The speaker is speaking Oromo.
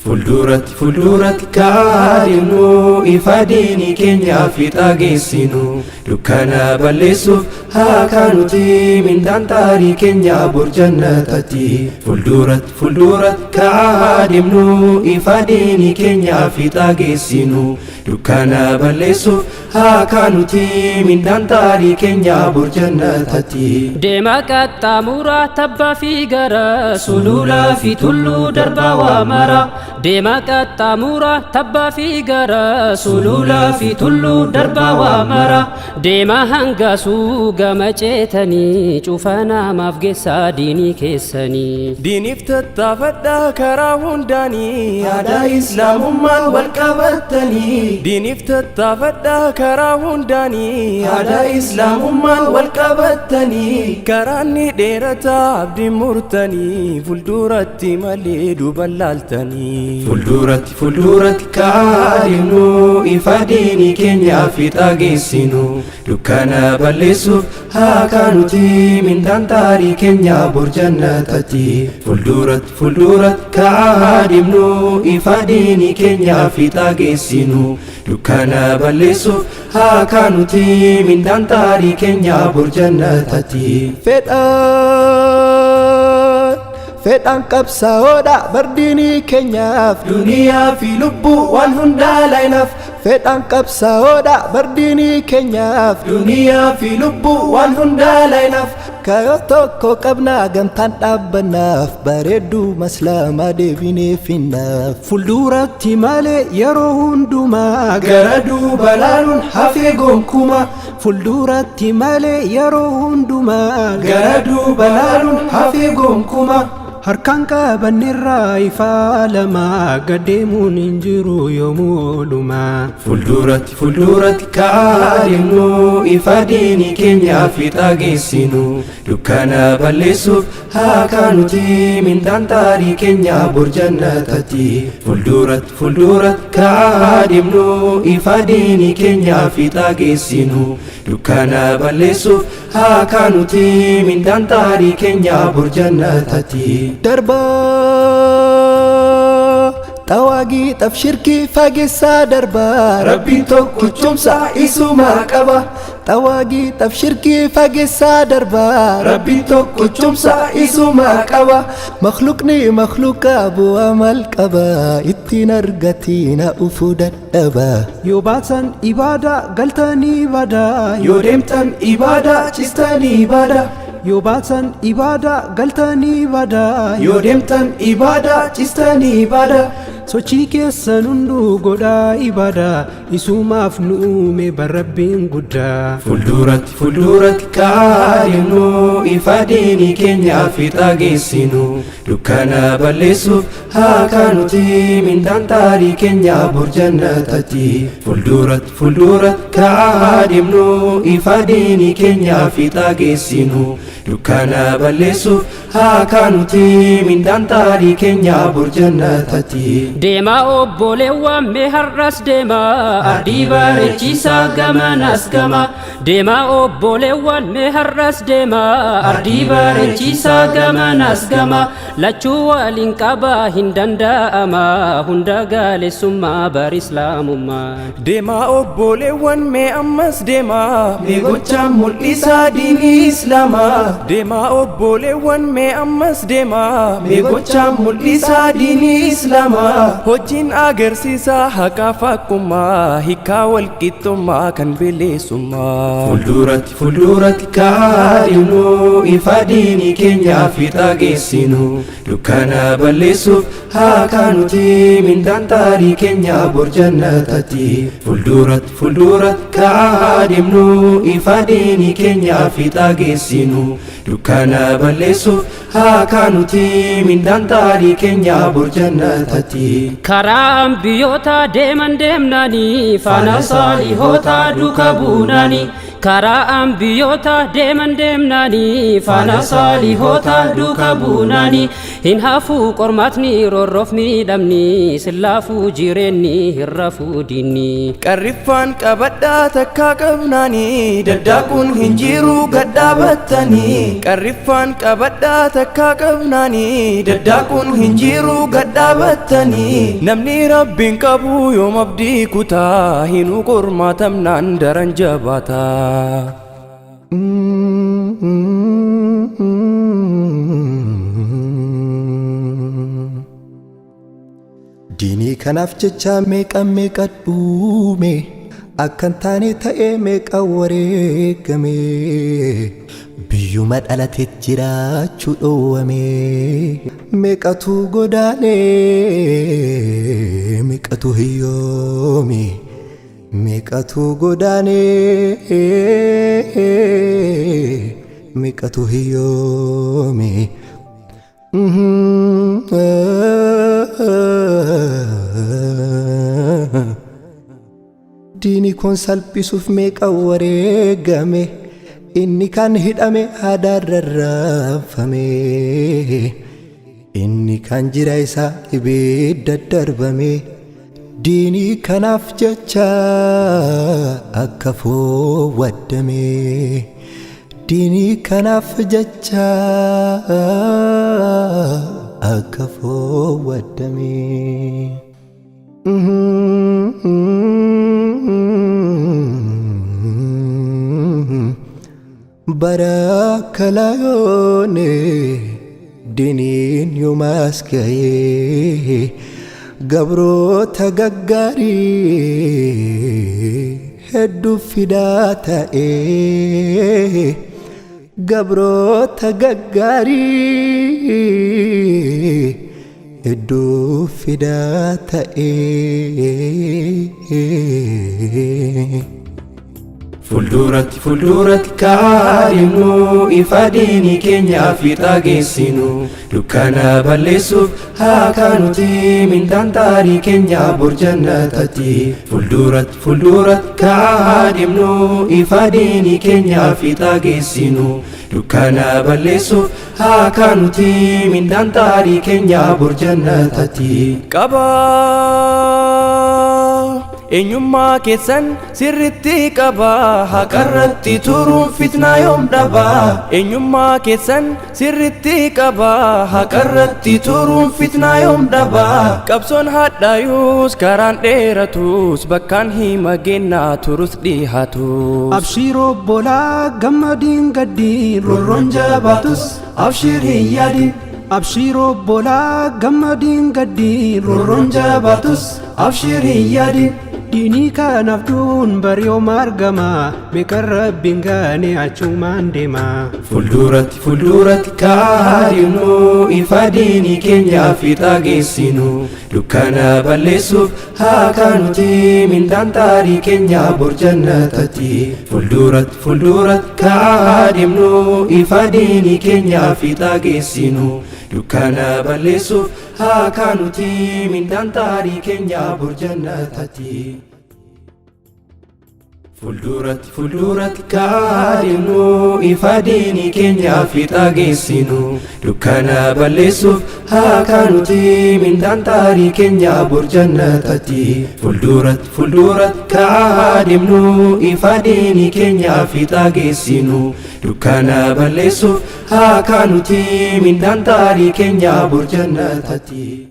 Fuulduratti fuulduratti ka'aa deemnu, ifa diinii keenyaa fiixaa geessinu, dukkana balleessuuf haa kaanuti, mindaan xaarii keenyaa bor jannatatti. Fuulduratti fuulduratti ka'aa deemnu, ifa diinii keenyaa fiixaa geessinu, dukkana balleessuuf haa kaanuti, mindaan xaarii keenyaa bor jannatatti. Deema qaxxaamuraa tabbaa fi gara sululaa fi tulluu darbaa waa mara. Deema qaxxaamuraa tabbaa fi gara sululaa fi tulluu darbaa waa mara. Deema hangasuu gama ceetanii cufa namaaf geessaa diinii keessanii. Diiniif tattaafadhaa karaa hundaanii, aadaa islaamummaan wal qabattanii. Diiniif tattaafadhaa karaa hundaanii, aadaa islaamummaan wal qabattanii. Karaan ni dheerataa abdiin murtanii, fuulduratti malee duuban laaltanii. Fuulduratti fuulduratti ka'aa deemnu, ifa diinii keenyaa fiixaa geessinu, dukkana balleessuuf haa kaanuti, mindaan xaarii keenyaa bor jannatatti. Fuulduratti fuulduratti ka'aa deemnu, ifa diinii keenyaa fiixaa geessinu, dukkana balleessuuf haa kaanuti, mindaan xaarii keenyaa bor jannatatti. Fedhaan fedhaan qabsaa'oodha bardiinii keenyaaf, duniyaa fi lubbuu waan hundaa laayinaaf. Fedhaan qabsaa'oodha bardiinii keenyaaf, duniyaa fi lubbuu waan hundaa laayinaaf. Kayoo tokko qabnaa gamtaan dhaabbannaaf, bareedduu maslaamaa deebinee finnaaf. Fuulduratti malee yeroo hundumaa, gara duuba laaluun hafee gonkumaa. Fuulduratti malee yeroo hundumaa, gara duuba laaluun hafee gonkumaa. Harkaan qabanneerraa ifaa lama, gaddeemuun hin jiru yoomuu oolumaa. Fuulduratti fuulduratti ka'aa deemnu, ifa diinii keenyaa fiixaa geessinu, dukkana balleessuuf haa kaanuti, mindaan xaarii keenyaa bor jannatatti. Fuulduratti fuulduratti ka'aa deemnu, ifa diinii keenyaa fiixaa geessinu, dukkana balleessuuf haa kaanuti, mindaan xaarii keenyaa bor jannatatti. Darbaa xawaagii xaf shirkii fageessaa darbaa, Rabbiin tokkichumsa isumaa qaba. Xawaagii xaf shirkii fageessaa darbaa, Rabbiin tokkichumsa isumaa qaba. Makluqni makluqa bu'aa maal qaba, ittiin argatina ufuu dadhaba. Yoo baatan ibaadaa galtanii badaa, yoo deemtan ibaadaa cistanii badaa, yoo baatan ibaadaa galtanii badaa, yoo deemtan ibaadaa cistanii badaa. Sochii keessan hunduu godhaa ibaadaa, isumaaf nu uume barrabbiin guddaa. Fuulduratti fuulduratti ka'aa deemnu, ifa diinii keenyaa fiixaa geessinu, dukkana balleessuuf haa kaanuti, mindaan xaarii keenyaa bor jannatatti. Fuulduratti fuulduratti ka'aa deemnu, ifa diinii keenyaa fiixaa geessinu, dukkana balleessuuf haa kaanuti, mindaan xaarii keenyaa bor jannatatti. Deema obboleewwan mee har'as deema, ardii bareechisaa gamanas gama. Deema obboleewwan mee har'as deema, ardii bareechisaa gamanas gama. Lachuu waliin qabaa hin danda'ama, hunda gaalessummaa bar islaamummaa. Deemaa obboleewwan mee ammas deemaa, mee gochaan mul'isaa diinii islaamaa. Deemaa obboleewwan mee ammas deemaa, mee gochaan mul'isaa diinii islaamaa. Hojiin agarsiisaa haqaaf haqummaa, hiikaa walqixxummaa kan bilisummaa. Fuulduratti fuulduratti ka'aa deemnu, ifa diinii keenyaa fiixaa geessinu, dukkana balleessuuf haa kaanuti, mindaan xaarii keenyaa bor jannatatti. Fuulduratti fuulduratti ka'aa deemnu, ifa diinii keenyaa fiixaa geessinu, dukkana balleessuuf haa kaanuti, mindaan xaarii keenyaa bor jannatatti. Karaa ambiyyoota deeman deemnanii faana saalihoota duuka buunanii. Karaa ambiyyoota deeman deemnaanii faana saalihoota duuka buunaanii hin hafuu qormaatni roorroof miidhamni sillaafuu jireenyi hin rafuu diinni. Qarriffaan qabadhaa takkaa qabnaanii daddaaquun hin jiru gadhaabattanii. Qarriffaan qabadhaa takkaa qabnaanii daddaaquun hin jiru gadhaabattanii. Namni rabbiin qabu yoom abdii kutaa hinuu qormaatamnaan daran jabaata. Diinii kanaaf jecha meeqa meeqa dhuume, akkan taane ta'ee meeqa wareegame, biyyuma dhalate jiraachuu dhoowwame, meeqatu godaane, meeqatu hiyyoome, meeqatu godaane, meeqatu hiyyoome. Diinii kun salphisuuf meeqa wareegame, inni kan hidhame haadaan rarraafame, inni kan jira isaa ibidda darbame, diinii kanaaf jecha akka foowwaddame, diinii kanaaf jecha akka foowwaddame. Bara kalayoone diiniin yoomaas ga'ee gabroota gaggaarii hedduu fidaa ta'ee, gabroota gaggaarii hedduu fidaa ta'ee. Fuulduratti fuulduratti kaadhimnu ifa diinii keenyaa fiixaa geessinu dukkana balleessuuf haa kaanuti mindaan taarii keenyaa bor jannatatti. Fuulduratti fuulduratti kaadhimnu ifa diinii keenyaa fiixaa geessinu dukkana balleessuuf haa kaanuti mindaan taarii keenyaa bor jannatatti. Qabaa eenyummaa keessan sirritti qabaa, haqarratti turuun fitnaa yoom dhabaa. Eenyummaa keessan sirritti qabaa, haqarratti turuun fitnaa yoom dhabaa. Qabsoon hadhaayus karaan dheeratus bakkaan hima gennaa turus dhihatus. Abshiir obbolaa gammadiin gaddiin roorroon jabaatus abshiir hin yaadin. Abshiir obbolaa gammadiin gaddiin roorroon jabaatus abshiir hin yaadin. Diinii kanaaf duun bari'ooma argama, meeqan rabbiin gaane achumaan deema. Fuulduratti fuulduratti kaadhimnu ifa diinii keenyaa fiixaa geessinu dukkana balleessuuf haa kaanuti mindaan taarii keenyaa bor jannatatti. Fuulduratti fuulduratti kaadhimnu ifa diinii keenyaa fiixaa geessinu dukkana balleessuuf haa kaanuti mindaan taarii keenyaa bor jannatatti. Fuulduratti fuulduratti kaadhimnu ifa diinii keenyaa fiixaa geessinu dukkana balleessuuf haa kaanuti mindaan taarii keenyaa bor jannatatti. Fuulduratti fuulduratti kaadhimnu ifa diinii keenyaa fiixaa geessinu dukkana balleessuuf haa kaanuti mindaan taarii keenyaa bor jannatatti.